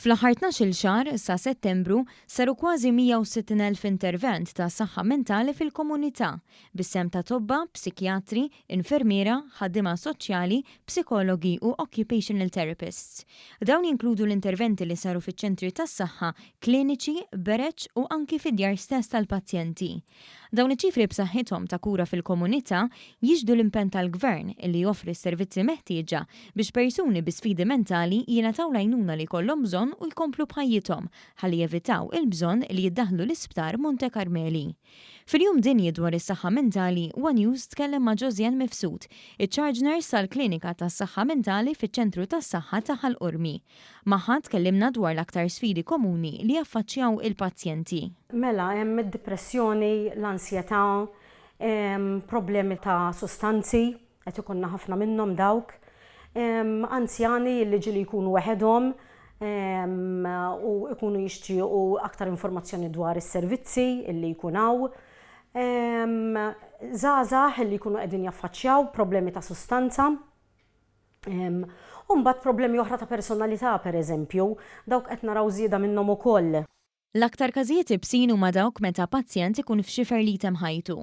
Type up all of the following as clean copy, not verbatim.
Fl-aħħar 12-il xahar, sa Settembru, saru kważi 160,000 intervent ta' saħħa mentali fil-komunità, bis-sehem ta' tobba, psikjatri, infermiera, ħaddiema soċjali, psikologi u occupational therapists. Dawn jinkludu l-interventi li saru fiċ-ċentri tas-saħħa, kliniċi, bereġ u anki fid-djar stess tal-pazjenti. Dawn iċ-ċifri b'saħħithom ta' kura fil-komunità jixhdu l-impenn tal-Gvern li joffri s-servizzi meħtieġa biex persuni bi sfidi mentali jingħataw l-għajnuna li jkollhom bżonn u jkomplu b'ħajjithom ħalli jevitaw il-bżonn li jiddaħħlu l-Isptar Monte Karmeli. Fil-Jum Dinji dwar is-Saħħa Mentali, one News tkellem ma' Josianne Mifsud, iċ-Charge Nurse tal-Klinika tas-Saħħa Mentali fiċ-Ċentru tas-Saħħa ta' Ħal Qormi. Magħha tkellimna dwar l-aktar sfidi komuni li jaffaċċjaw il-pazjenti. Mela hemm id-dipressjoni, l-ansjetà, problemi ta' sustanzi, qed ikollna ħafna minnhom dawk, anzjani li ġieli jkunu weħedhom u jkunu jixtiequ aktar informazzjoni dwar is-servizzi li jkun hawn, żgħażagħ li jkunu qegħdin jaffaċċjaw problemi ta' sustanza. U mbagħad problemi oħra ta' personalità, pereżempju, dawk qed naraw żieda minnhom ukoll. L-aktar każijiet ibsin huma dawk meta pazjent ikun f'xifer li jtemm ħajtu.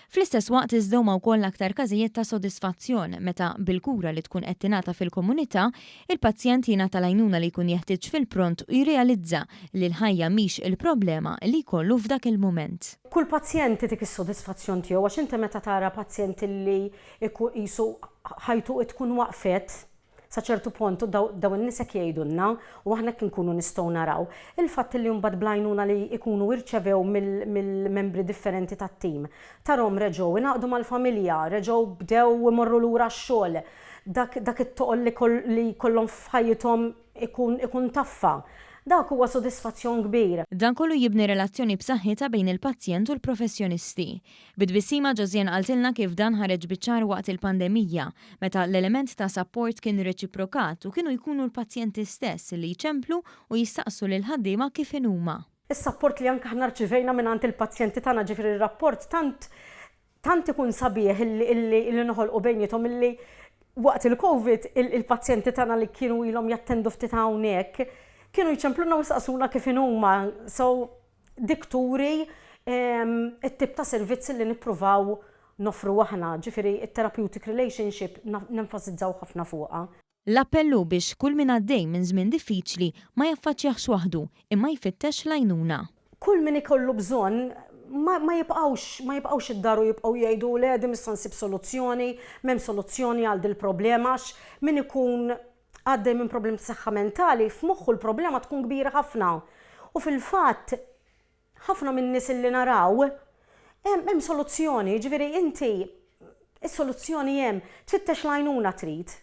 Fl-istess waqt iżda huma wkoll l-aktar każijiet ta' sodisfazzjon meta bil-kura li tkun qed tingħata fil-komunità, il-pazjent jingħata l-għajnuna li jkun jeħtieġ fil-pront u jirrealizza li l-ħajja mhix il-problema li jkollu f'dak il-mument. Kull pazjent itik is-sodisfazzjon tiegħu għax inti meta tara pazjent li qisu ħajtu tkun waqfet sa ċertu pont u dawn in-nies hekk jgħidulna u aħna hekk inkunu nistgħu naraw. Il-fatt li mbagħad bl-għajnuna li jkunu irċevew mill-membri differenti tat-tim, tarhom reġgħu ingħaqdu mal-familja, reġgħu bdew imorru lura għax-xogħol, dak dak it-toqol li jkollhom f'ħajjithom ikun ikun taffa. Dak huwa sodisfazzjon kbir. Dan kollu jibni relazzjoni b'saħħitha bejn il-pazjent u l-professjonisti. Bi tbissima Josiane qaltilna kif dan ħareġ biċ-ċar waqt il-pandemija, meta l-element ta' sapport kien reċiprokat u kienu jkunu l-pazjenti stess li jċemplu u jistaqsu lill-ħaddiema kif inhuma. Is-sapport li anke aħna rċivejna mingħand il-pazjenti tagħna, ġifieri r-rapport tant tant ikun sabiħ illi noħolqu bejniethom illi waqt il-Covid il-pazjenti tagħna li kienu ilhom jattendu ftit hawnhekk kienu jċempluna u jistaqsuna kif inhuma. So dik turi t-tip ta' servizz li nippruvaw noffru aħna, ġifieri t-therapeutic relationship nenfasizzaw ħafna fuqha. L-appell hu biex kull min għaddej minn żmien diffiċli ma jaffaċċjahx waħdu imma jfittex l-għajnuna. Kull min ikollu bżonn ma ma jibqgħux ma jibqgħux id-dar u jibqgħu jgħidu le din issa nsib soluzzjoni, m'hemm soluzzjoni għal dil-problema għax min ikun għaddej minn problemi ta' saħħa mentali f'moħħu l-problema tkun kbira ħafna. U fil-fatt ħafna min-nies illi naraw hemm hemm soluzzjoni, jiġifieri inti is-soluzzjoni hemm, tfittex l-għajnuna trid.